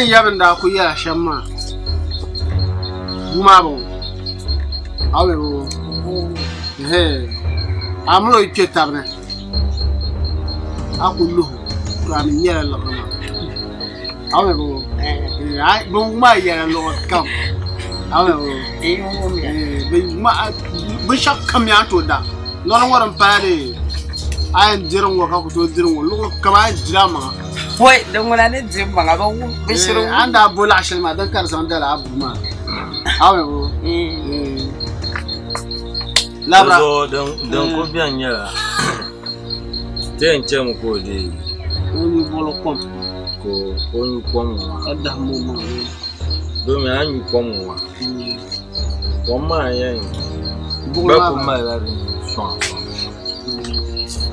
ni yɛbi n daa ku yɛla shɛm maa bua maa bɔŋɔ a mi bɔŋɔ a mini o yi kpɛ tabi ni a ku luhi to a mi nyɛla liɣiri maa a mi bɔŋɔ bin maa yɛla luɣuli kam a mi bɔŋɔ binshɛɣu kam mi a ni tooi da liɣiri ŋɔ din pala dee a yɛn diri ŋɔ ka ku tooi diri ŋɔ luɣuli kam a yɛn dila a maŋa Wai, din ŋuna ni di maŋa bi wum bi shiri wum. A ni daa bo laɣ shɛli maa din ka di zaŋ dala a bua maa. A mi bo. Labira. Zuɣu din ku bɛni nyɛla ti yɛn chɛmi ka o deei. O nyu bɔli kom. Ka o nyu kom ŋɔ maa. Ka dahim o maŋa. Domi a ni nyu kom ŋɔ maa kom maa yɛn gba ku malila din sɔŋ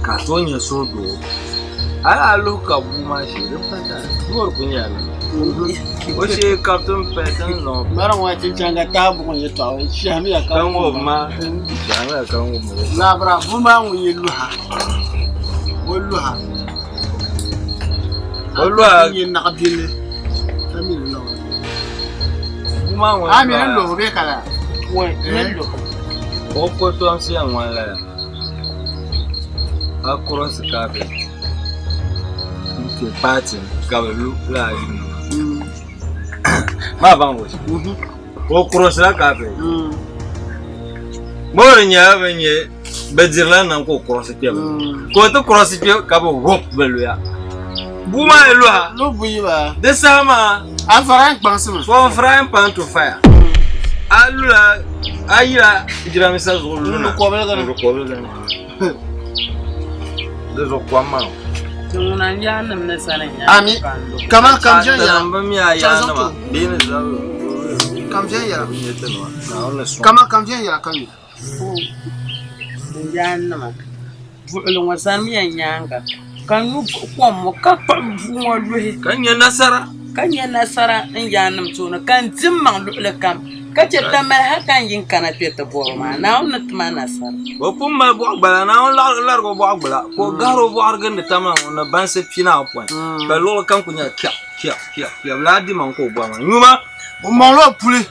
ka a tooi nya suhudoo. A yi a luhi ka bua maa shee di pa tari loori ku nyɛla o shee ka ti ni pali ti ni zaŋ Mara ŋɔ ti chaŋ ka tahi buɣim yɛltɔɣa shɛhimiya ka ka ŋubi ma shɛhimiya ka ŋubi ma Labira bua maa ŋun yi luha o luha o luha nyɛ naɣabili ka mi ni luhi bua maa ŋun a mi ni luhi bee ka laa Ni luhi o kotomsi yɛn ŋmani lala a kurosi kaapɛt n-kpe paati ka bɛ lu lala yili maa maa baŋ o o kurosila kaapɛt bɛ di nyɛla bɛ nyɛ bɛ dirila nam ka o kurosi kpe bɛ ka o ti kurosi kpe ka bɛ hop bɛ luya bua maa yi luha di saha maa A frying kpaŋsi mi. From frying pan to fire. A lula a yila jiramisa zuɣu luna. N kɔbiligi ni. N kɔbiligi ni. Di zuɣu kom maa. Ti ŋuna n yaannim ni sani n Ami. Kaman kam viɛnyɛla. Bi mi a yaannima bee ni zabiri. Kam viɛnyɛla. Kaman kam viɛnyɛla ka mi. N yaannima buɣuli ŋɔ zamiya nyaaŋa ka nyu kom ŋɔ ka kpuɣi bua ŋɔ luhi ka nya nasara ka nya nasara n yaannim tooni ka n di m maŋ luɣili kam ka chɛ tamali hal ka n yi n-kana kpe ti bɔri o maa Naawuni ni ti ma nasara. O pun mali bɔɣ gbala, Naawuni larigi o bɔɣ gbala, ka o gahiri o bɔɣiri gindi tamali ŋɔ ni bansi pinaapɔin, ka luɣili kam kul nyɛla kiɛɣu kiɛɣu kiɛɣu kiɛɣu. Lala dimaŋ ka o bɔri maa. Nyuma! O maŋla o puli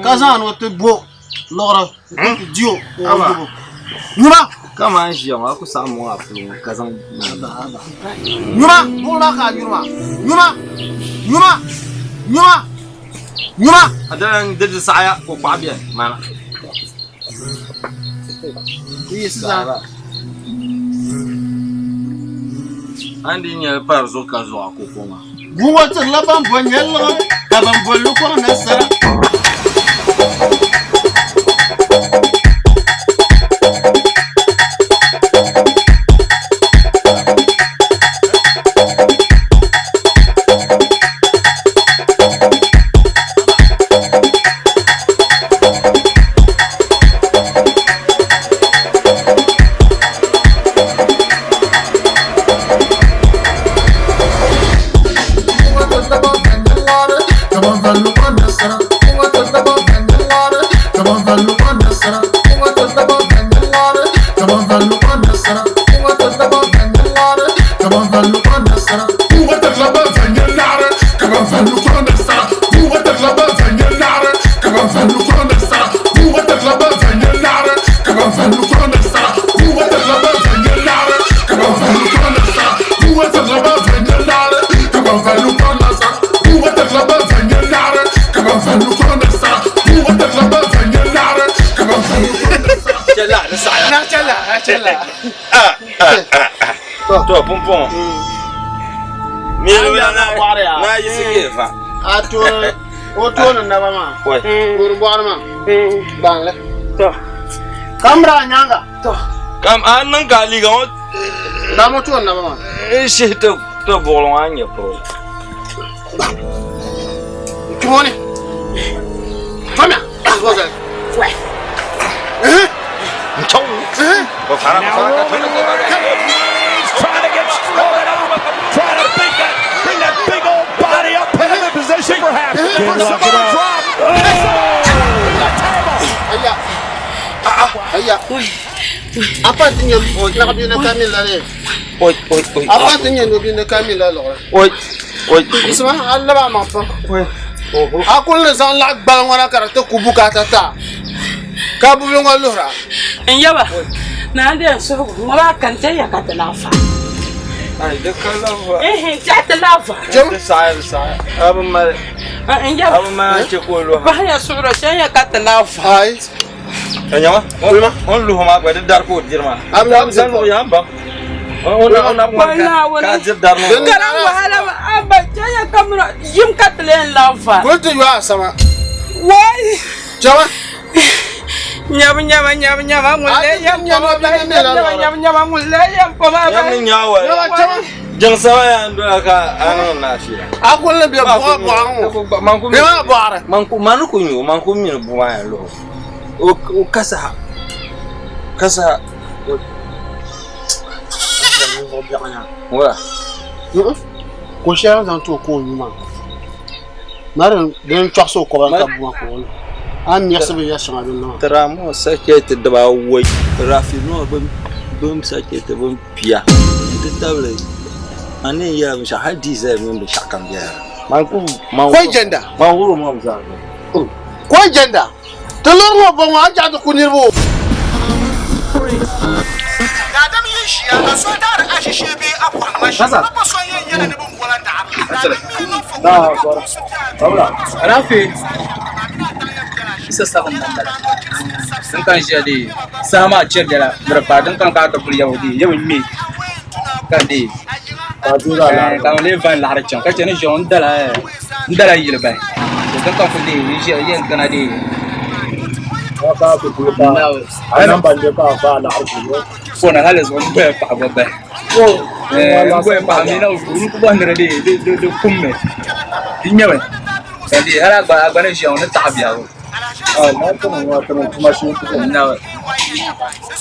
ka zaŋ ni o ti bo liɣiri n-ti di o ka o gbubi o. Nyuma! Kaman n ʒiya ŋɔ, a ku saɣim ŋɔ a puli ŋɔ ka zaŋ Nyuma! Buɣili maa ka a nyuri maa. Nyuma! Nyuma! Nyuma! Nyuma! A dala n di di saɣaya ka o kpaɣi beni mana. Yiɣisi zaa. A ni di nyɛli pari zuɣu ka zuɣu a koko maa. Bua ŋɔ tirila ban bo nyɛlliɣi ka ban bolli kɔŋ nasara. To pumpɔŋɔ naa yiɣisi geefa A tooni o tooni naba maa tooni bɔɣiri maa gbaŋli kamira a nyaaŋa kam a niŋ ka a liiga ŋɔ Dama o tooni naba maa n shihi ti buɣili ŋɔ a ni nyɛ puro Tumoni Tomiya Trying to bring that, bring that big old body up, put him in position perhaps for Samoa drop. Ayya Ayya A pa ti nyɛ naɣabia ni kamila le Oi, oi, oi. A pa ti nyɛ nobia ni kamila luɣili Oi. Isma, a lab a maŋ pam. A kul ni zaŋ laɣ gbali ŋɔ na ka di ti ku bukaata ti a, ka bubili ŋɔ luhir a. N yaba, naa n-deei n suhigu ŋɔ maa ka n chɛ ya ka ti lahi fa. Ihin, chɛ ti lahi fa. N yaba, bahiya suɣuro, chɛ ya ka ti lahi fa. O ni luhi maa gba di dari ka o diri maa. Yim ka ti lee lahi va. Kuli ti yo a sama. Wai! Chama. Nyabu nyama nyabu nyama ŋun lee yɛn pɔma bahi nyama nyabu nyama ŋun lee yɛn pɔma bahi. Nyama chama. Jiŋ sama yaa n-dola ka a niŋ laafia. A kuli ni bɛ buɣa buɣa ŋɔ. Bɛ maa bɔɣiri. Man ku nyu man ku mini bua maa yɛn luhi o ka saha ka saha. Wula? Ko shɛli zaŋ ti o ka o nyu maa mari din chɔɣisi o kɔba ka bua ka o lu a ni miɣisi binyɛr shɛŋa din niŋ. Tramol sachɛti dibaawɔi, Rafinol bini sachɛti bini pia nti tabili a ni yɛn yɛla binshɛɣu hali diizɛl mini binshɛɣu kam bela di ni. Koi jɛnda. Man wuro maa bi zaa. Koi jɛnda. Ti lɔri ŋɔ bɔŋɔ a chaɣ ti ku niriba o. Daadam yi ʒiya ka so daari aʒishee bee a pɔhim maʒini, ka pa so yɛn yɛli ni binwola daɣiri la. Daadam mi yi niŋ fakoli ka kumsi be a Alaafee Din ka n ʒiya dee saha maa chɛ biɛla ni di paai din kam ka a ti kuli yɛbu dee yɛbu ŋmɛ ka dee ka bi lee vali laɣari chɛŋ ka chɛ ni ʒiya ŋɔ n dala yili bahi din kam kuli dee n ʒiya yɛn kana dee fona hali zuɣu n doya paɣa gba bahi n goya paɣa mi na n ku bɔhi ni di dee di kummi di nyɛmi ka dee hali a gba ni ʒiya ŋɔ ni taɣa biɛhigu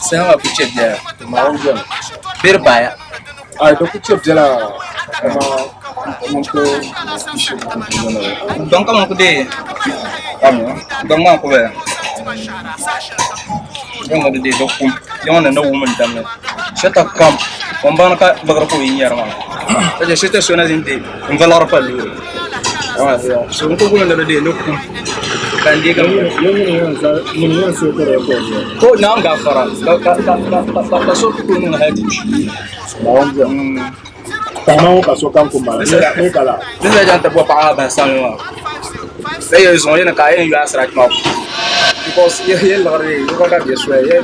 saha maa ku chɛ biɛla bɛ di paaya Gbaŋ ka man ku deei gbaŋ maa ku bala gbaŋ maa di deei di kum yiŋ ni ni wum n damli shɛta kam o ni baŋdi ka liɣiri ka o yi nyɛri maa ka chɛ shɛta so na zin deei n va liɣiri pa loori so n ku guli ni di deei ni kum ka n deei ka ko naam gafara ka so ku tooi niŋ hali ti kpi Din zaa chaŋ ti bɔ paɣa maa bahi sami maa ka yɛli zuŋɔ yɛli ka a yɛn yo asirati maa because yɛ liɣiri yi ka bɛ soya yɛ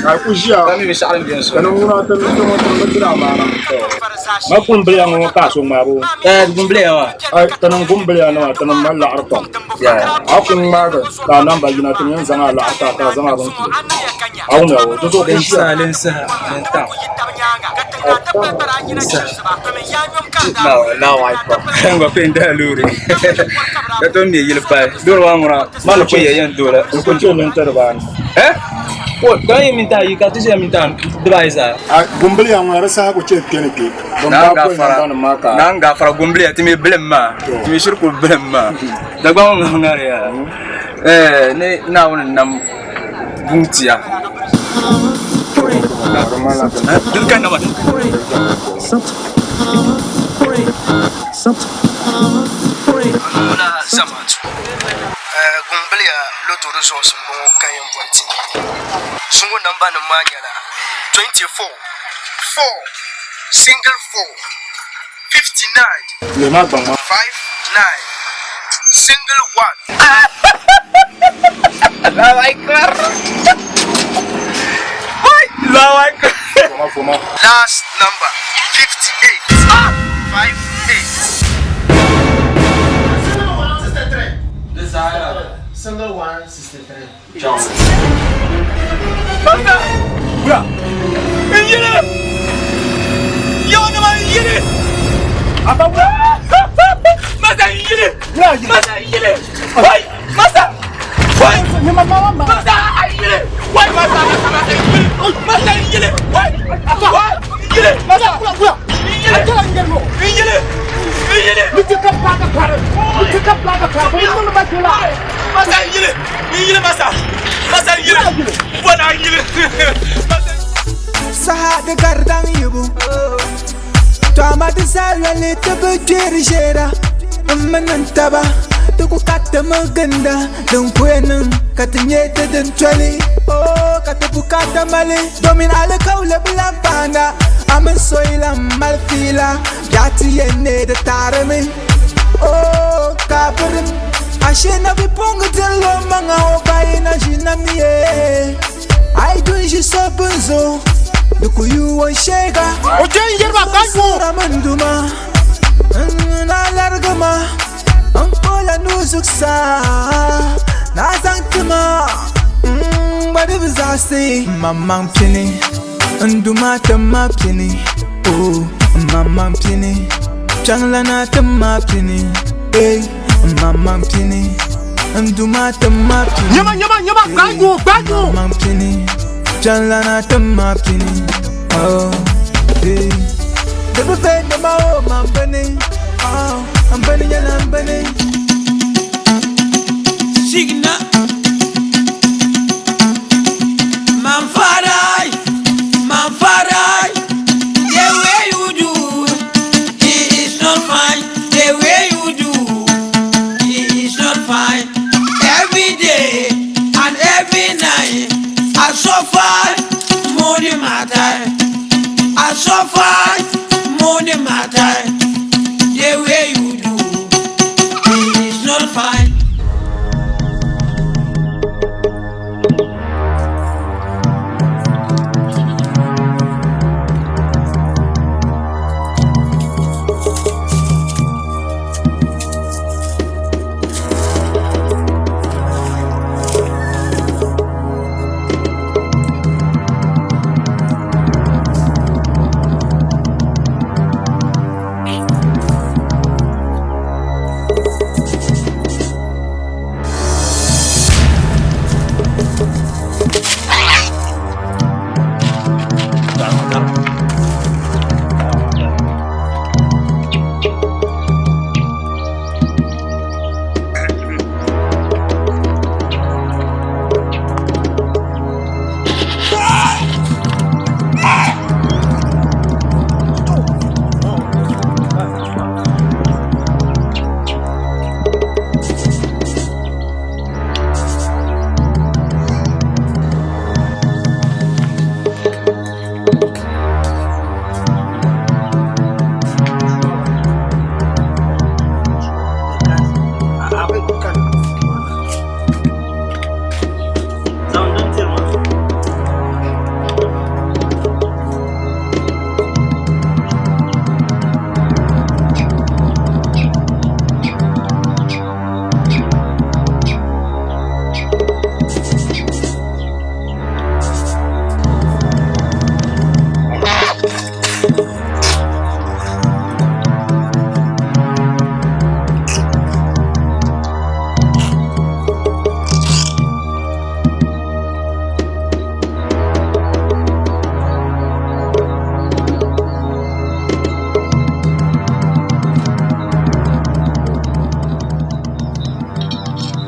ka mi binshɛɣu din beni soya Ma gumbiliya ŋɔ ka a so ŋmaabu. Eh, gumbiliya maa. Ai, ti niŋ gumbiliya nima, ti niŋ mali laɣiri pam. A ku ŋmaagi ka a namba yina, ti ni yɛn zaŋ a laɣiri ti a ka a zaŋ a bini ti a wumya o. Di zuɣu Din saha, din saha, din taŋ. Allahu akbar. N gba pun dala loori ka tom me yili pali. Loori maa ŋuna maa ni pun yɛn yɛn doola. N ku chɛ minti dibaanu. Eh? Ko ka yɛn minti ayi ka ti ʒiya minti dibaayi zaa. A gumbiliya ŋuna di saha ku chɛ kpe ni kpe. Bin daa boli namba nim maa ka. Naan gafara gumbiliya ti mi bilim maa. Ti mi shiri kuli bilim maa. Dagbaŋ ŋɔ ŋariya. Eh ni Naawuni nam buŋ tia. Din ka nama. Anuna zamaatu Gumbiliya loto di zuɣusi n bɔŋɔ ka yɛn boli ti zuŋɔ namba nim maa nyɛla 24 4 single 4 59 Lihima gbaŋ maa. 5 9 single 1. Allahu akbar. Allahu akbar. Foma foma. Last number 58 5 8. Single 1 63. Bura. N yili. Yawnima n yili. Aba bura. Masa n yili. Masa n yili. Wai masa. Wai. Masa a yili. Wai masa masa masa n yili. Masa n yili. Wai. Wai n yili. Masa. N yili. N yili. N yili. Masa n yili. N yili masa. Masa n yili. Bɔna n yili. Masa. Saha di gari daŋ yibu. To amaa di zaa yoli ti bi gbiri ʒeera M mini n taba ti ku karitimi ginda Din ku yɛn niŋ ka ti nyɛ ti din toli Oh ka ti bukaata mali Domin alikauli bi lan paanda A mini so yi lan mali fiila Biɛɣu ti yɛn neei di taɣirimi Oh ka a birim Ashe na bipuɣiŋga dirila o maŋa o ba yi na ʒi nam ye A yi du n-ʒi so bini zuɣu di ku yuui o n-sheega O je n-yɛri ba ka nyu. Suhura mini duma n na larigi ma n kpuɣila nuu zuɣusaa ni a zaŋ ti ma n gba di bi zaɣisi m maŋmaŋ pini n duma ti ma pini oh m maŋmaŋ pini kpiɔŋlana ti ma pini ey m maŋmaŋ pini n duma ti ma pini Nyama nyama nyama gbaai nyu gbaai nyu. M maŋmaŋ pini kpiɔŋlana ti ma pini oh ey di bi be ni ma o ma bini oh m bini nyɛla m bini. Signa Man farai, man farai The way you do it is not fine The way you do it is not fine Every day and every night I suffer money matter I suffer money matter The way you do it is not fine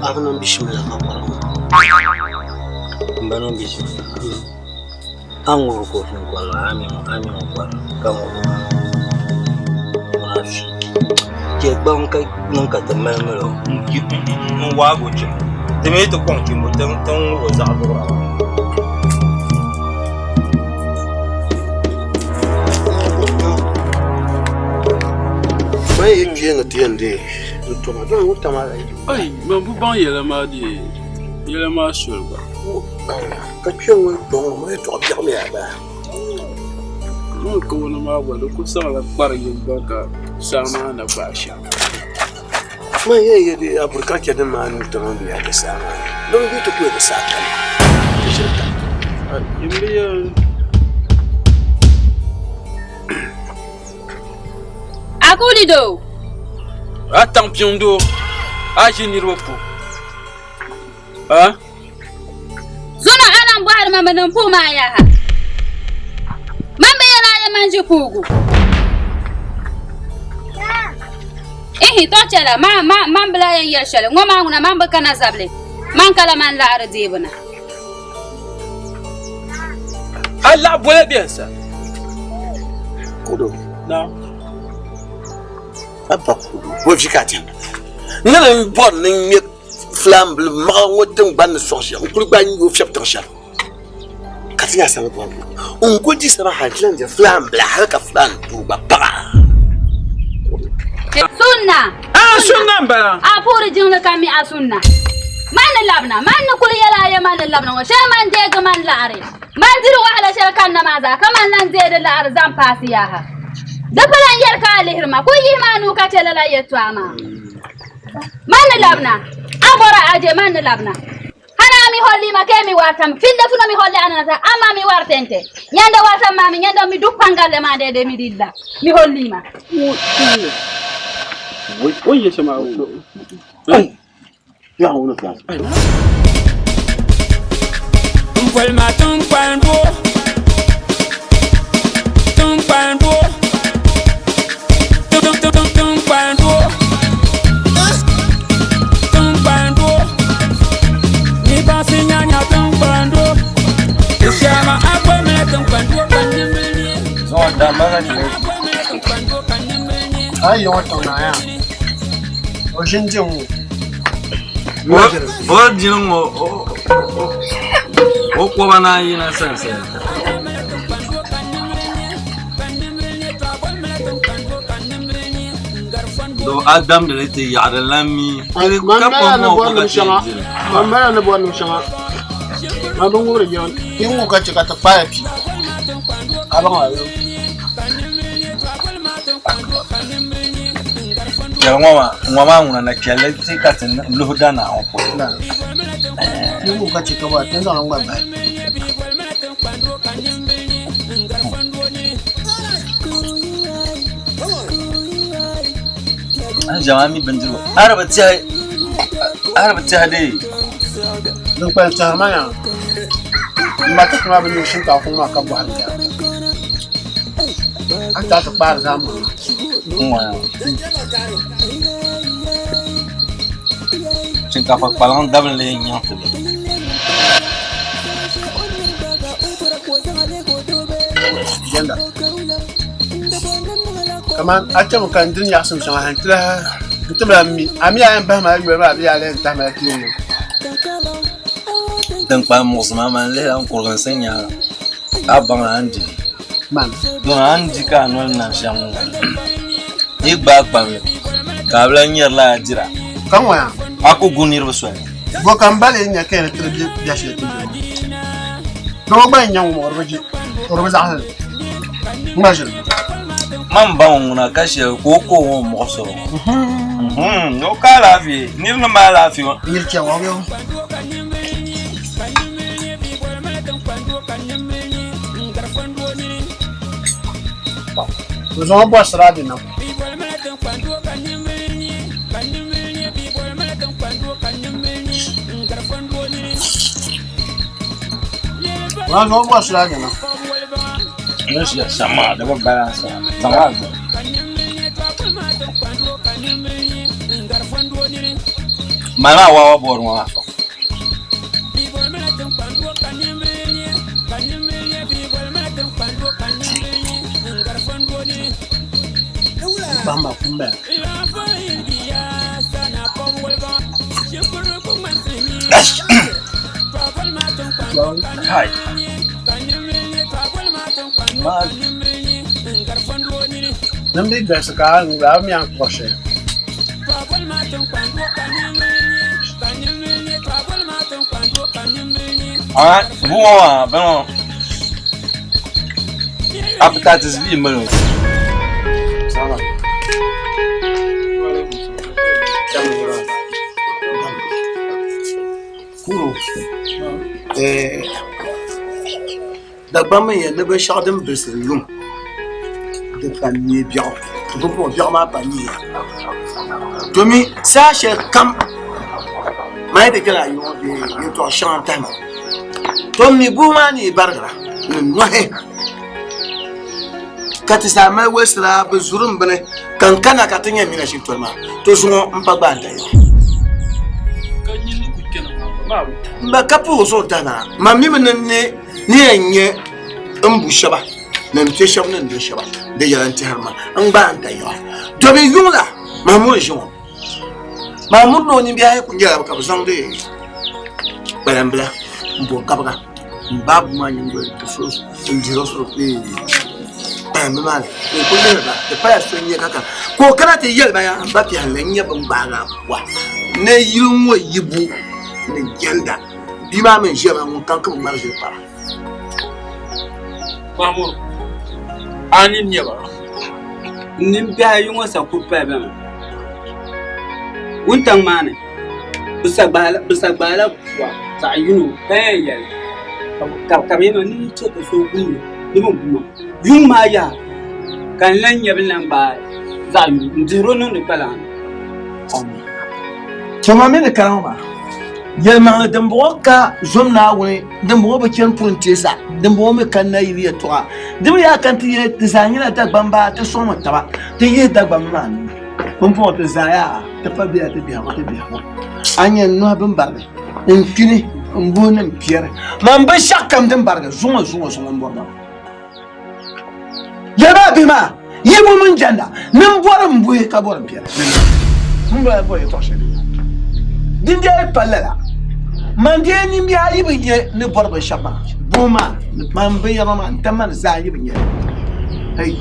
A bi niŋ bishimila ka kɔri ŋɔ. M ba niŋ bishimila. A ni ŋubiri kofi n-kɔri maa, a mi ŋun kɔri ka ŋubiri maa. Ŋuna fi. Chɛ gbaŋ ka niŋ ka ti mali mali o. N waagi o chim. Ti mi ti kɔŋ chimbu ti ŋub o zaɣ duɣira maa. Man yi kpeeŋa ti yɛn deei n toma doli ŋun tam a la yi. Ai, man bi baŋ yɛla maa dee, yɛla maa soli gba. Ka kpeeŋ ŋun kpe ŋɔ maa yɛtɔɣa biɛɣu mi a baa. Ŋun kawana maa gba di ku zaŋla kpari yini gba ka saa maa na gbaai shɛm. Man yɛn yɛ di agriculture din maa nuu tiŋa bɛ yaa di saa maa ni. Dama bɛ ti ku yɛ di saa kali. Di shiri ka. Ai, n bi yɛn. Akuli doo. A taŋ piŋ doo, a ʒi niriba pu. A? Zuna a lan bɔhiri ma mi niŋ puhi maa yaha. Man bi yɛli a ya man ʒi puugu. Ihi, tɔ chɛla, ma, ma, man bi lahi yɛn yɛli shɛli. Ŋɔ maa ŋuna man bi kana zabili, man kala man laɣiri deebu na. A laɣi bola bɛn sa. Kudo. Naam. A ba kuudu, o vi ka a tɛhim. N ni din bɔri ni n ŋme filan bili maɣa ŋɔ tiŋgbani ni sɔŋ shɛm, n kuli gba n yo fiɛbi tiŋ shɛli ka ti nya sani bɔri n kuli di saba hali ti lan diri filan bila hali ka filan doo gba paɣa. Sunna. Ah, sunna n bala. A puuri jiŋli ka mi a sunna. Man ni labina, man ni kuli yɛla a yɛ man ni labina ŋɔ shɛli man deegi man laɣiri. Man diri wahala shɛli kanna maa zaa ka man lan deei di laɣiri zaŋ paasi yaha. Di pala n yɛli ka a lihiri ma, kuli yihi ma a nuu ka chɛ lala yɛtɔɣa maa. Man ni labina, a bɔra a je man ni labina. Hana mi holli ma ke mi wartam, finde funo mi holli ananata, amma mi wartente. Nyande wartam ma mi nyande mi duppangalle ma de de mi dilla. Mi holli ma. O yɛ shɛm a wo. Ya wuni class. N boli ma tiŋkpandoo, tiŋkpandoo, tiŋkpandoo, tiŋkpandoo. Ni baŋsi nyanya tiŋkpandoo, di shɛma a gomila tiŋkpandoo ka nimbili ne. Zuŋɔ damma ka chɛ. A gomila tiŋkpandoo ka nimbili ne. A yi ŋɔ tiŋ naa yaa o ʒini di ŋɔ. O dini ŋɔ o kɔba naan yina sansani. Do a damdili ti yaɣi di lan mi. Man Ka mala kom ni ŋɔ bɔri ko ka nim ti shɛŋa yɛn dili. man mala ni bɔri nim shɛŋa man bi ŋubiri yiŋ yi ŋub ka chɛ ka ti kpaaya pi a baŋ a yo. Yɛli ŋɔ maa ŋɔ maa ŋuna na kpɛlli ti ka ti luhi da naa ŋɔ polo. Yi ŋub ka chɛ ka bɔra ti ni zaŋ li ŋma bahi. An ʒɛmi a mi bindirigu a di bi tɛhi a di bi tɛhi dee. Din kpalim tɛhiri ma yaa m ma ti tuma bi nyu shinkaafa ŋɔ maa ka bɔhim ya a ni tooi ti kpaari zaa mɔri maa. Ŋɔ yaa shinkaafa kpaliŋ dabinli yɛn nyaŋ ti li. Jɛnda kaman a chɛmi ka n diri nyaɣisim shɛŋa ha n-ti lahi n ti bi lahi mi a mi a yɛn bahi ma yoli maa bee a lahi yɛn tahi ma la kpee ŋɔ. Din kpalim muɣisi ma man lihila n kuriginsi nyaaŋa ka a baŋ a ni di Man. Don a ni di ka a noli nam shɛm ŋɔ yi gbaai kpamli ka a bi lahi nyari lala dira. Ka ŋɔ yaa? A ku gu niriba soli. Bɔ ka m ba lee nya ka yɛn tiri bɛ shɛli ti bɛ maa? Doo gba yɛn nya ŋɔ maa o di bi je, o di bi zaɣisi li. N gba ʒiri. Man ba ŋɔ ŋuna ka shɛli ka o ka o ŋɔ muɣisiri o. Ni o ka alaafee, niri ni mali alaafee ŋɔ. Niri chɛ ŋɔ bɛ o. Bɛ zaŋ o bɔri siraadi nam. Bɛ zaŋ o bɔri siraadi nam. Ni ʒiya shɛm maa di bi balansi zaŋ a gbuni. Mali maa waawa boori ŋɔ maa sɔŋ. Kpahima kum bala. Kai. Ma Din bi galisi ka a ŋubila a bi mi a ni kpuɣi shɛli. Ah, bu ŋɔ maa bini ŋɔ hepatitis B mali o. Kuro Dagbaŋ mi yɛn ni binshɛɣu din bilisiri yuŋ di pa nyɛ biɛɣu di pumpɔŋɔ biɛɣu maa pa nyɛya domi saha shɛli kam man yi ti kpɛla yuŋ yɛltɔɣa shɛŋa n tahi ma to mi buhi maa ni yi barigira ni nɔhi ka ti zaa mali wolisira bi zuri n bini ka n kana ka ti nyɛ mina shintɔri maa to zuŋɔ n pa gbaai n tayi n ba ka puhi o zuɣu tahi maa man mi mi ni ni yɛn nyɛ n bu shɛba Ni n kpe shɛba ni n do shɛba, di yɛla n-tɛhiri ma n gbaai n tayiɣa. Domi yuŋ la, Mahmud n-ʒi ŋɔ. Mahmud ni o nimbihi ayi kuli nyɛla ka bɛ zaŋdi kpalambila m-bo kabiga m-baai bua maa nyingoli n-ti so n-dihir o suhu kpalambila maa ni ka o kuli lihiri ba di pala so n-nyɛ ka ka ka o kana ti yɛli ba yaa m ba piɛhili n-nyɛ bɛ ni gbaagi a bua ni yili ŋɔ yibu ni jɛnda bia maa mi n-ʒiya maa ŋun kam ka bɛ ŋmari ʒili kpara. Mahmud, a nini nyɛ ba? N nimbihi ayi ŋɔ sa kuli pali ba mi. Wuntaŋ maa ni, bɛ sa gbaala bua zaɣ yino ka yɛn yɛli ka bɛ yɛli ma ni yi chɛ ka so gum li ni bɛ gum ma. Yuŋ maa yaha ka n lan nya bɛ ni lan gbaai zaɣ yino n-dihir o niŋdi kpalaŋ ni. Tɔ man mi ni kana ŋɔ maa, yɛlimaŋli dimbɔŋɔ ka zom Naawuni, dimbɔŋɔ bi chani puri n-teesa, dimbɔŋɔ mi ka nayili yɛtɔɣa. Di mi yaa ka n ti yɛli ti zaa nyɛla Dagbamba, ti sɔŋmi taba, ti yihi Dagbamba maa nuu. Pumpɔŋɔ ti zaa yaa ti pa bela ti biɛhigu ti biɛhigu. A nya n nuhi bɛn barigi, n kpini, n buhi ni m piɛri. Man binshɛɣukam kam din barigi zuŋɔ zuŋɔ zuŋɔ m-bɔri ma. Yɛli maa bihi maa, yi bo mini jɛnda ni m bɔri m buhi ka bɔri m piɛri. M bɔri bɔri yɛtɔɣ shɛli din dee pa lala. Man dee nimbihi ayi bi nya ni bɔri binshɛɣu maa, buhi maa ni man binyɛra maa n-tam ma ni zaa yi bi nya li. Hei!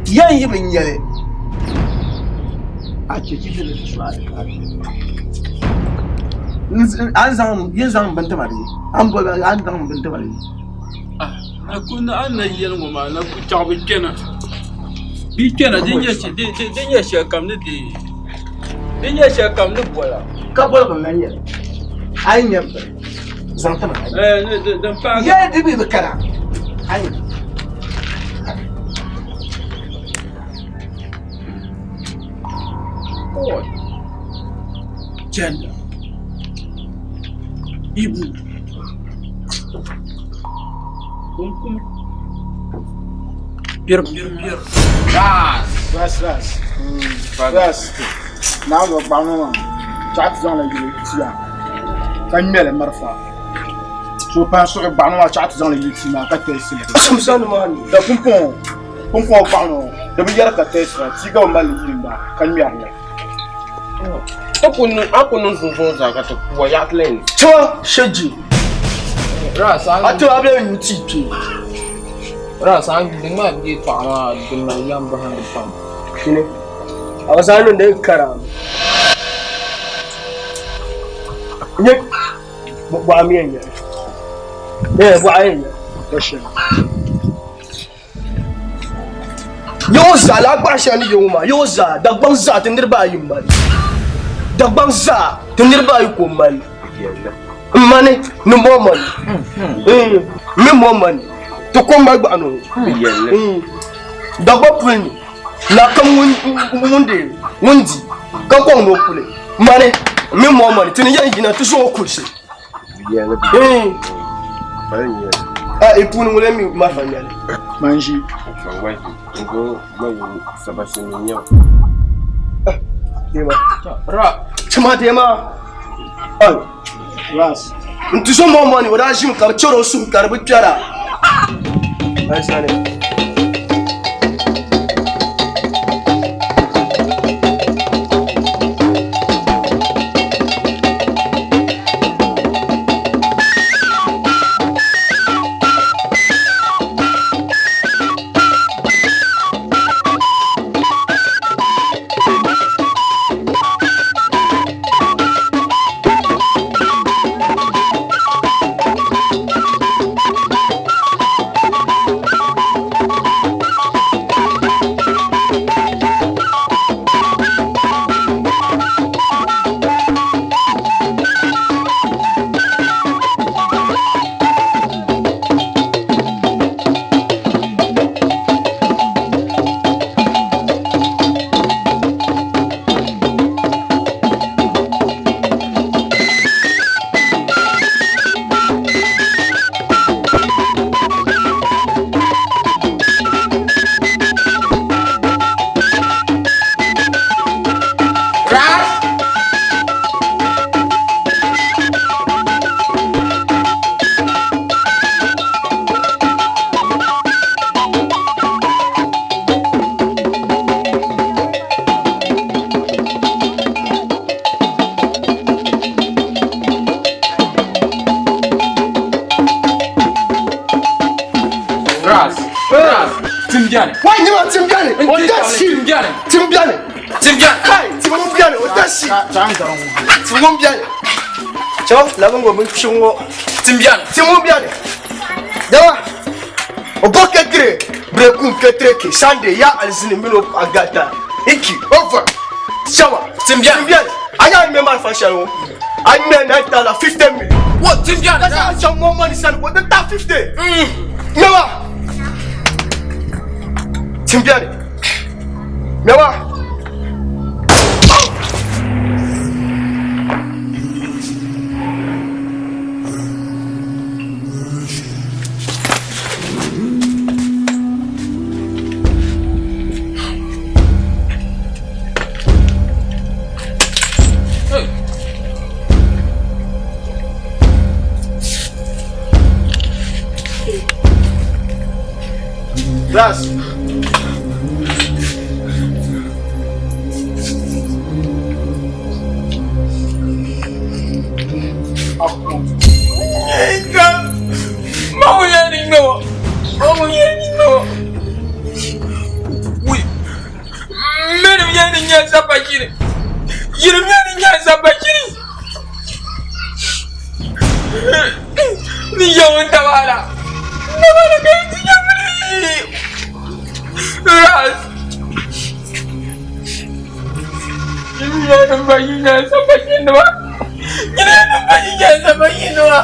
Yɛn yi bi nya li, a chɛ chi ti ni ti su a A ni zaŋ yin zaŋ m bini ti ma bee? A ni boli a ni zaŋ m bini ti ma bee? Na ku a ni na yɛli ŋɔ maa na ku chaɣ bi kpɛna bi kpɛna din nyɛ shɛlikam ni deei din nyɛ shɛlikam ni bɔla. Ka boligu n-lan nyɛ li a yi nya bini zaŋ ti ma. Din paagi. Yɛli di mi bi kana a yi. Gender. Ibu. Kunkumi. Bir bir bir. Ras. Ras ras. Ras. Naa zuɣu gbaŋ ŋɔ maa chaɣ ti zaŋla yili tia ka ŋmɛli marafa. So pahi suɣi gbaŋ maa chaɣ ti zaŋla yili tia maa ka tɛɛsi li. Da pumpɔŋɔ pumpɔŋɔ gbaŋ ŋɔ di bi yɛri ka tɛɛsi la tia ka bi mali li yiini ba ka ŋmɛri li. A ku niŋ sunsuuni zaa ka ti kuwa yaɣa ti lahi ni. Tiŋa shɛji. Ras a A tiŋa bɛ nyu tii kpee. Ras a di maa bɛ paɣa maa di mali yɛm bahindi pam. Shini. A bi zaŋ niŋdi kara. Nye bɔɣa mi yɛn nyɛli. Ee bɔɣa yɛn nyɛli. Yɔŋɔ zaa laa gbaɣa shɛli ni yɔŋɔ maa yɔŋɔ zaa Dagbaŋ zaa ti niriba ayi m-mali Dagbaŋ zaa ti niriba ayi ko m-mali m mani ni mɔ mani m mi mɔ mani ti ko m-mali gbaɣa ni Dagbaŋ puli ni naa kam ŋun deei ŋun di ka kɔŋ ni o kuli mani m mi mɔ mani ti ni yɛn yina ti zaŋ o kulisi A i puuni ŋuni mi marafa ŋmɛli? Manʒi. Tima deema. Ras. N ti so mɔmɔni o daa ʒimi ka bi chɛri o suhu ka di bi kpɛra. Tim biɛni. Wai nyɛma tim biɛni. O da si. Tim biɛni. Tim biɛni. Tim biɛni. Kai tim ŋun biɛni o da si. Tim ŋun biɛni. Chaw labingo bin kpiɣi ŋɔ. Tim biɛni. Tim ŋun biɛni. Dama o bo ketire brekum ketire ke Sunday ya alizini mini o paɣa gata iki over. Chawa Tim biɛni. Tim biɛni. A nya ŋmɛ malifa shɛli ŋɔ. A ŋmɛ 9,050 million. Wo tim biɛni. Ka zaŋ chaŋ mo money sani ka o ti taɣi 50. Ŋmɛma. Tim biɛni. Ŋmɛma. Glass. Mamu yɛn ni ŋmɛ o. Mamu yɛn ni ŋmɛ o. Wui. Mɛnim yɛn ni nyɛ zaba yiri. Yirim yɛn ni nyɛ zaba yiri. Ni yɛn tabala. Tabala ka yi ti nyɛ Ras. Yirim yɛn ni ba yi nyɛ zaba yiri wa. Yirim yɛn ni ba yi nyɛ zaba yiri wa.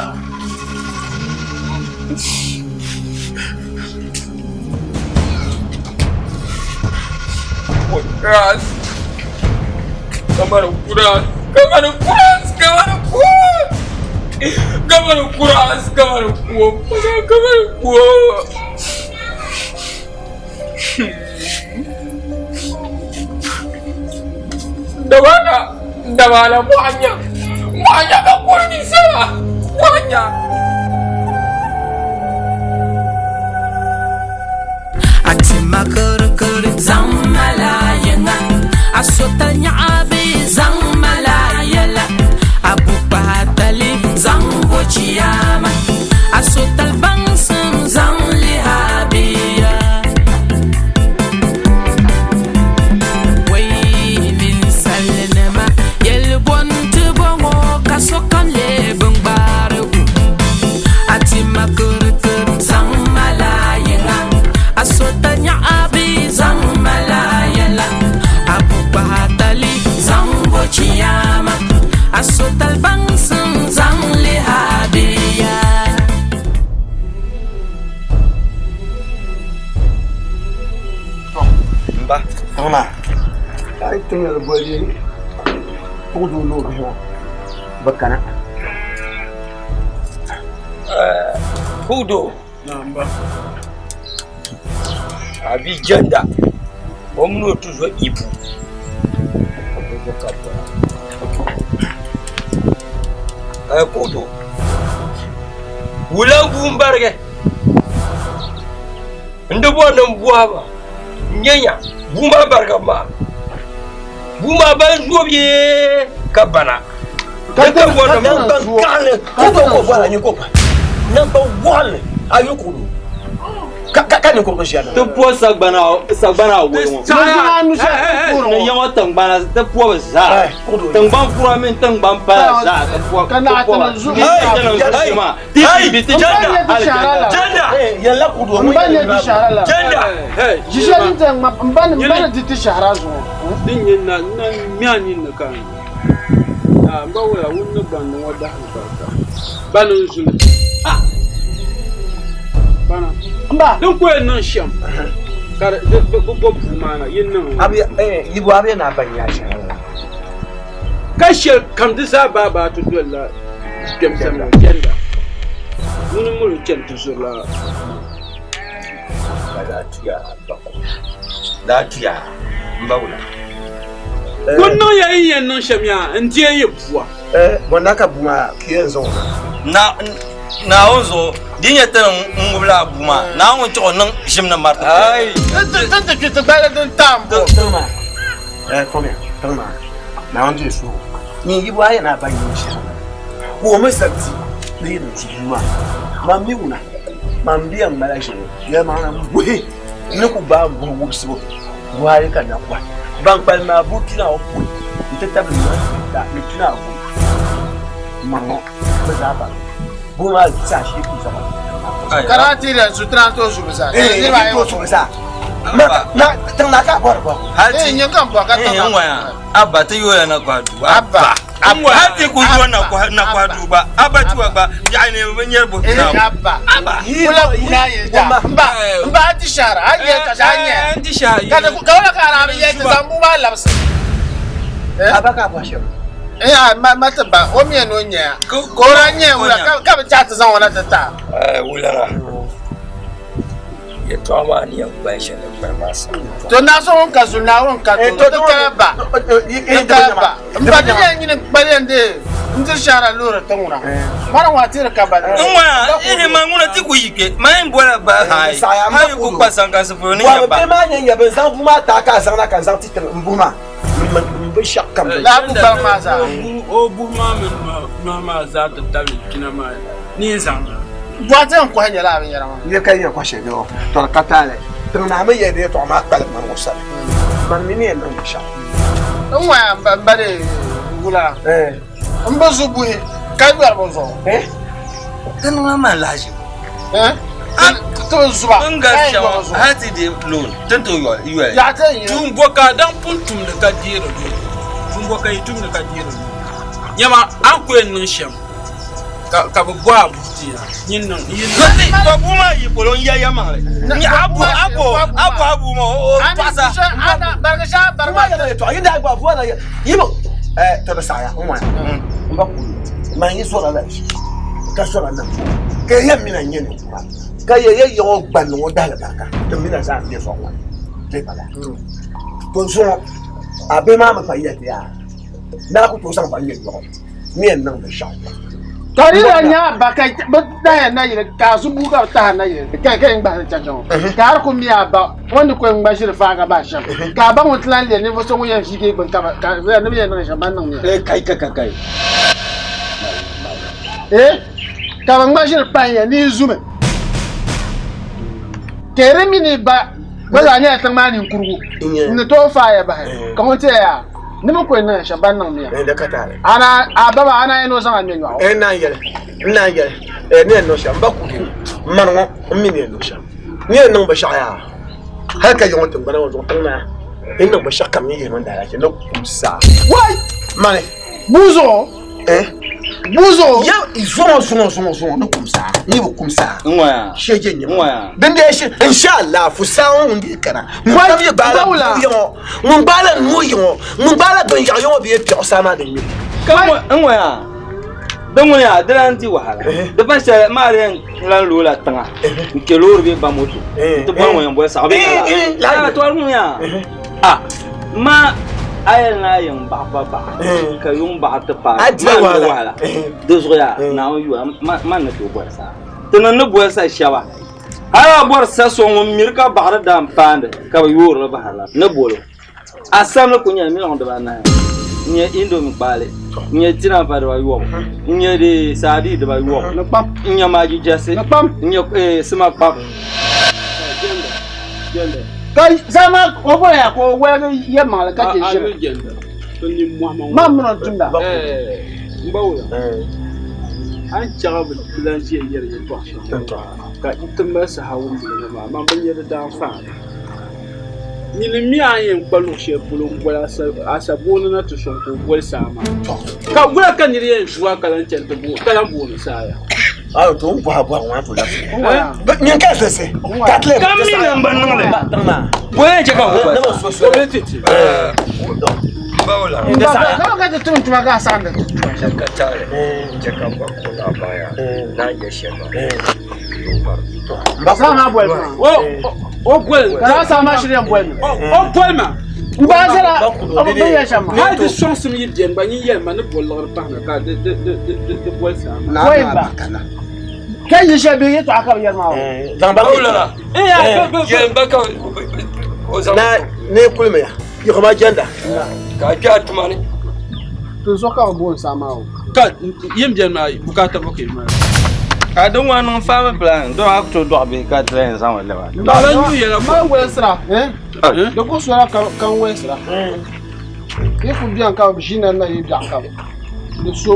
Kuras. Kamar kuras. Kamar kuras. Kamar kuras. Kamar kuras. Kamar kuwa. Kamar kuwa. Dabala. Dabala mwanya. Mwanya ka kuni sama. Mwanya. Atima kuri zaŋ malaya ŋa a sota nyaɣa bee zaŋ malaya la a bukpaatali zaŋ bo chiyama a sotali baŋsim zaŋ lihabiya wai ninsalinima yɛlibɔnti bɔŋɔ ka sokam lee bin gbaarigu atima kurikuri zaŋ malaya ŋa a sota nyaɣa bee zaŋ malaya la a bukpaatali zaŋ bo chiyama a sotali baŋsim zaŋ lihabiya. Mba, tiŋ maa. Ai tiŋ li boli tuɣudoo ni o bihi ŋɔ bi kana. Kudo. Abi janda. O mini o tuzo Ibu. Kudo. Wula buu m-barigi. N di bɔri ni n buhi ba. N nyɛ nya buu maa barigibu maa. Buu maa ban zooi ka bana. Ka ka bɔri ni Nan ban kaɣili kudo ko bɔra ni ko pa. Nan ban wɔɣili a yi kudo. Ka ka ka ni kurugu ʒiya Ti puhi sagbana sagbana awoi ŋɔ. Ni yaŋɔ tiŋgbana ti puhi bi zaa. Tiŋgbani kura mini tiŋgbani pala zaa ti puhi ti puhi ba. Ti maa. Ti bi ti Janda. Janda. Yɛlila kudo N ba nyɛ di shahara la. Janda. Jishɛli n tɛ ŋma n ba n ba ni di ti shahara zuɣu. Din nyɛ na na mia nini ka n n ba wala wun ni gbandi ŋɔ dahim barika. Bana n zuli. Bana. Mba. Din ku yɛn niŋ shɛm ka di bi bo buu maa na yin niŋ. Abi yibu abi na ban ya shahara la. Ka shɛli kam di zaa baa baa ti dolila kpɛm sani jɛnda. Ŋuni miri chɛni ti zurila. Ka daa tuya bako. Daa tuya n ba wula. Kun niŋ ya yi yɛn niŋ shɛm yaa n deei yi bua. Bɔnda ka buu maa kiyɛn zaŋ o na. Naawuni zuɣu di nyɛ ti ni ŋubila a buu maa Naawuni chɛ o niŋ ʒim ni mariti. Ai. Ti ti kpi ti gbali din taam bo. Tiŋ maa. Fɔmiya tiŋ maa. Naawuni deei suhu. Nyin yibu a yɛn a ba nyin shɛli. Ka o mi sabiti ni yi niŋ ti buu maa. Man mi wuna. Man bi yɛn ŋmala ʒini. Yɛlimaŋli m buhi. N ni ku gbaai buhi wubisibu buhi ayi ka na kɔhi. Ban kpalim maa buhi pinaawɔ pɔi nti tabili nɔhi pihita ni pinaawɔ. Maŋ bɛ zaa baŋ buhi maa saha shee ku zaŋ Ka daa ti yɛli sutura n-tooi su bɛ zaa. Ee, Niriba ayi n tooi su bɛ zaa. Na tiŋ naa ka a bɔri bɔ. Ee, nyɛ ka n bɔri ka tiŋ naa. Abba ti yooya na kɔhi duu. Abba. Hali ti ku yooi na kɔhi duu gba. Abba tiwa gba biɛɣu ni bi nyɛri buhi Ee, pinaawɔ. Abba. Kula kuna yi ta. Mba, mba a ti shahara. A yɛli ka shɛ a nyɛ. N ti shahara. Ka ti ka wula ka a daa bi yɛli ti zaŋ bua maa labisi. Abba ka a bɔri shɛm. Ee, a ma ma ti ba o mi ni o nyɛya. Ka o daa nyɛ wula ka bi chaɣ ti zaŋ o na ti ta. Wulana yɛltɔɣa maa ni yɛn kpahi shɛli ni kpani maa sa. To naa so ŋun ka zuli Naawuni ka to ti kala ba ti kala ba n ba ti yɛn nyini kpali yɛn deei n diri shahara loori ti ŋuna mana ŋɔ a tiri ka ba N ŋɔya ihi ma ŋuna ti ku yi kpe ma yɛn bɔla ba hayi hayi ku kpa sankansi polo ni nyɛ ba. Bɔbi maa nyɛ nyɛ bin zaŋ bua maa taai ka a zaŋ na ka n zaŋ ti tiŋ n buhi maa n binshɛɣu kam. Laa bu gbaliŋ maa zaa. O buhi maa mini nɔhi maa zaa ti tabili kpina maa ni yɛn zaŋ na. Bɔhiti n kɔhi nyɛla a binyɛra maa. Yɛ ka yɛn kɔhi shɛli bee tɔri ka taali tiŋ naa mi yɛli di yɛltɔɣa maa kpalim mani ŋɔ sani mani mi ni yɛn niŋ binshɛɣu. N ŋɔya m ba di wula m bi zu buhi ka yɔri bi zuɣu. Ti niŋla man lahiʒibu. Ti bi zuba N gari shɛŋa hali ti deei loon ti ni tooi yɔli. Tuun bɔ ka a daŋ pun tumdi ka deeri loon? Tuun bɔ ka yi tumdi ka deeri loon? Nyama a ni ku yɛn niŋ shɛm ka bɛ bɔ a buhi ti ya, nyin niŋ yi niŋ. To bua maa yi polo n ya yɛlimaŋli. A bo a bo a bo a bua maa o tɔɣisa. Bua maa yɛla yɛltɔɣa yi daa gba bua la yi bi to di saɣaya n ŋɔya n ba kuli man yi zɔra la ka zɔra niŋ ka yɛn mina n nyɛ ninkura ka yɛ yɛ yiɣi o gban niŋ o dahali barika ti mina zaa n bɛ zuɣu ŋɔ ni bala to zuŋɔ a bihi maa mi pa yɛli ti yaa naa ku tooi zaŋ ba ŋmɛ yɔɣu ni yɛn niŋ binshaɣu Ka di daa nyɛ a ba ka bi tahi nayili ka a zu bua ka bi tahi nayili ka ka yɛn gbahiri chachaŋ ŋɔ ka a di ku mi a ba o ni ku yɛn ŋma ʒiri faaga bahi shɛm ka a ba ŋun ti lan leei ninvuɣ so ŋun yɛn viigi gbuni ka ka ni bi yɛn niŋ shɛm ban niŋ mi Kai kai kai kai. Eh ka bi ŋma ʒiri pahi ya ni yi zumi ka di mi ni ba gba zaa nyɛla tiŋ maa ninkurugu n ni tooi faai ya bahi ka ŋun ti ya yaa ni mi ku yɛn niŋ shɛm ban niŋ miya ana a baba ana yɛn o zaŋ a ŋmɛ nyɔɣu n naan yɛli n naan yɛli ni yɛn niŋ shɛm n ba kuhi mani ŋɔ n mi ni yɛn niŋ shɛm ni yɛn niŋ binshɛɣu yaa hali ka yiŋɔ tiŋgbana ŋɔ zuɣu tiŋ maa ni niŋ binshɛɣu kam ni yihimi daalahichi ni kum saa wai mani bua zuɣu bua zuɣu ya zuŋɔ zuŋɔ zuŋɔ zuŋɔ ni kum saa ni bi kum saa N-ŋɔya. shee je nyɛ N-ŋɔya. din dee shi inshallah fu saa ŋɔ ŋun dee kana ŋun kam yi gbaala nuu yiŋɔ ŋun gbaala nuu yiŋɔ ŋun gbaala binyaɣu yiŋɔ bee piɛɣu saa maa din nyɛ Ka n-ŋɔya di ŋuni yaa di lan di wahala di pa shɛli maa di yɛn lan looi la tiŋa n kpe loori bee ba moto n ti bɔri ŋun yɛn boli saɣu bee ka la tɔri ŋuni yaa a ma a yɛli ni a yiŋ baɣa pa baɣa ka yuŋ baɣa ti paai A di maa wahala. di wahala di zuɣu yaa Naawuni yuya man ni tooi bɔri saa ti ni ni boli sa shɛba hali a bɔri sa so ŋun miri ka baɣari daa n paandi ka bi yoorili bahari la ni bolo a samli ku nyɛla miliɔn dibaanahi n nyɛ indomi kpaali n nyɛ tinanfa dibayobu n nyɛ di saadii dibayobu n nyɛ maaji jɛsi n nyɛ sima kpam Ka zama o bɔra ya ka o waligi yɛ maŋli ka chɛ ʒiri man mini o tumda n ba wula a ni chaɣa bi lan ʒiya yɛri yɛltɔɣa shɛm ka ti mali saha wumdili ŋɔ maa man bi nyɛ di daanfaani nyini mi a ni yɛn kpa luɣ shɛli polo m-boli asabooni na ti sɔŋ ka o boli saa maa ka wula ka nir yɛn zua ka lan chani ti ka lan booni saa ya Ayo to n bɔha bɔha ŋɔ to lafi. Nyin ka zese. Ka tile. Ka mi na n bi niŋ li. Bɔya n chɛ ka o Ne ma so so. Bawla. Kama ka ti tum tuma ka saɣindi ti tuma shɛm. Ka taali chɛ ka ba kula baya na yɛ shɛba. Saa maa boli ma. O boli. Ka laa saa maa shiri yɛn boli mi. O boli ma. N gba zala o bi yɛn shɛm maa. Hali di sɔŋsim yi beni gba nyin yɛli ma ni boli liɣiri pahi na ka di boli saa maa. Boli ba. Ka yi shɛli bee yɛltɔɣa ka bi yɛri maa o. Zaŋ ba Bawla. Yɛn ba ka o zaŋ. Na ne kulimi ya. Yiɣima jɛnda. Ka a kpe a tuma ni. Tinzuɣu ka bi booni saa maa o. Ka yin beni maa bukaata bɔ ka yi mali? Ka di ŋɔ niŋ family plan dɔɣi a ku tooi dɔɣi bihi ka ti yɛn zaŋ o lɛbi a. Bala nyu yɛla ko. Ma wɛlsira, eh? Di ku sola ka ka n wɛlsira. Yi ku biɛni ka bi ʒi na na yi biɛɣu ka di so.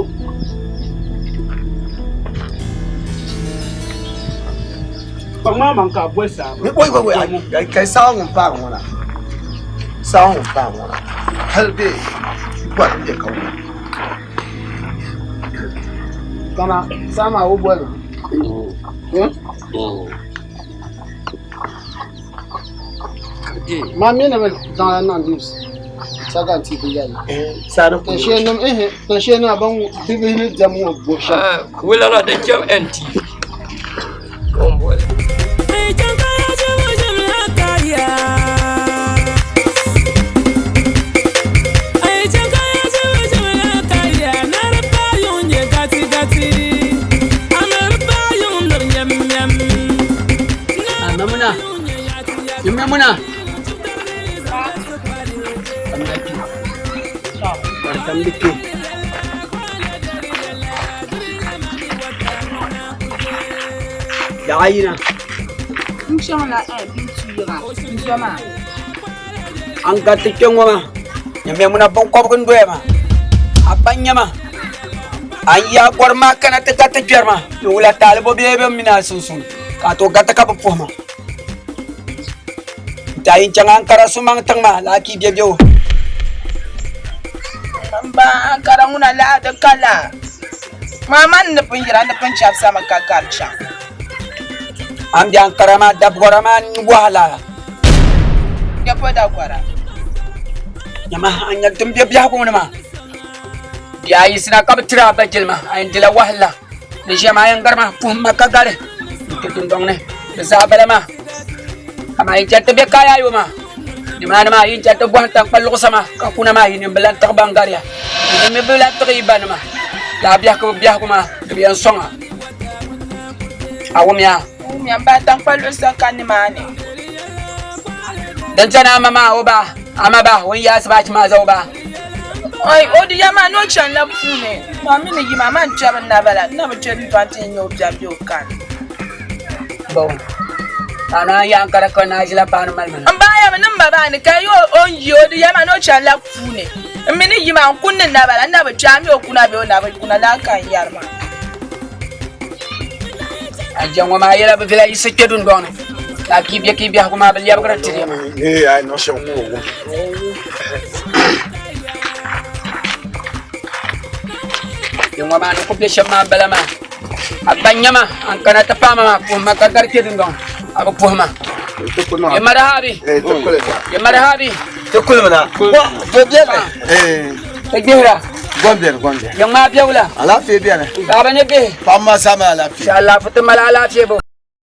Kpaŋ maa maŋ ka a boli saa maa. Wai wai wai kai saa ŋun paagi ŋɔ na. Saa ŋun paagi ŋɔ na. Hali bee gba n bɛ ka ŋɔ. Kana saa maa o boli ma. Maa mi ni bi zaŋla niŋ news saka n ti bi yɛli. Tinshee nim ban bibihi ni diɛm ŋɔ bo shɛm. Wula la di chɛ NTV. Mamuna, Mamuna. Yaɣa yina. N chaŋla n tuyiɣa n zo maa. An gariti kpe ŋɔ maa nyamya binkɔbigu n doya maa a ba nya ma a ni yaa gɔrim maa kana ti gariti kpɛri ma ni wula taali bo bee bɛ mini a sunsuuni ka a tooi gariti ka bi puhi ma n ti a yi chaŋ Ankara sumaŋ tiŋ maa laaki bɛ bɛ o. M ba Ankara ŋuna laa di ka laa maa man ni pun yira ni pun chɛbisami ka gari chaŋ. A ni be Ankara maa dabgɔra maa n wahala. Ya po dagɔra. Nyama a nya din be biɛhigu ŋɔ ni maa. Di a yiɣisina ka bɛ tiri a ba jilima a yɛn dila wahala. Di ʒiɛm a yɛn gari ma puhim ma ka gari n-ti dundɔŋ ni. Di zaa bala maa. Amaa yi chani ti be Kaayaayɔ maa, nimaani maa yi ni chani ti bɔhim taŋkpa luɣisa maa ka kuna maa yinim bi lan tiɣi ban gariya. Yinim mi bi lan tiɣi yi banima. Lala biɛhigu maa di bi yɛn sɔŋ a. A wumya? Wumya m ba taŋkpa luɣisa ka nimaani. Din chani a ma maa o ba, a ma ba, o ni yaai sibachi maa za o ba. Oi, o di ya maa ni o chanila puuni. Maa mi ni yi maa, man kpɛbi n naba la, n na bi kpɛ dundɔŋ ti yɛn nya o biɛri be o kani. Bawo, ka a naan yi Ankara ka naa ʒila paanu mali ma na. M ba yɛmi ni m ma maa ni ka yi o ni yi o di ya maa ni o chanila puuni. M mi ni yi maa n kuni ni naba la, n na bi kpɛ a mi o kuna bee o na bi kuna lala ka n yɛri maa. A jɛ ŋɔ maa yɛla bi viɛla yiɣisi kpe dundɔŋ ni ka a kii bɛ ka i biɛhigu maa bi lɛbigiri tiri maa. Ee, a yi niŋ shɛm ŋɔ o wum. Jɛ ŋɔ maa ni ku bɛ shɛm maa bala maa. A ba nyama an kana ti paai ma maa puhi ma ka gari kpe dundɔŋ a bi puhi ma. Ye marhabi. Ye marhabi. Ti kulimina. Bo biɛni. Ti gbihira. Gom biɛni, gom biɛni. Yiŋ maa biɛwula. Alaafee biɛni. Paɣaba ni bihi. Paɣaba maa zaa mali alaafee. Alaafee ti mali alaafee bo.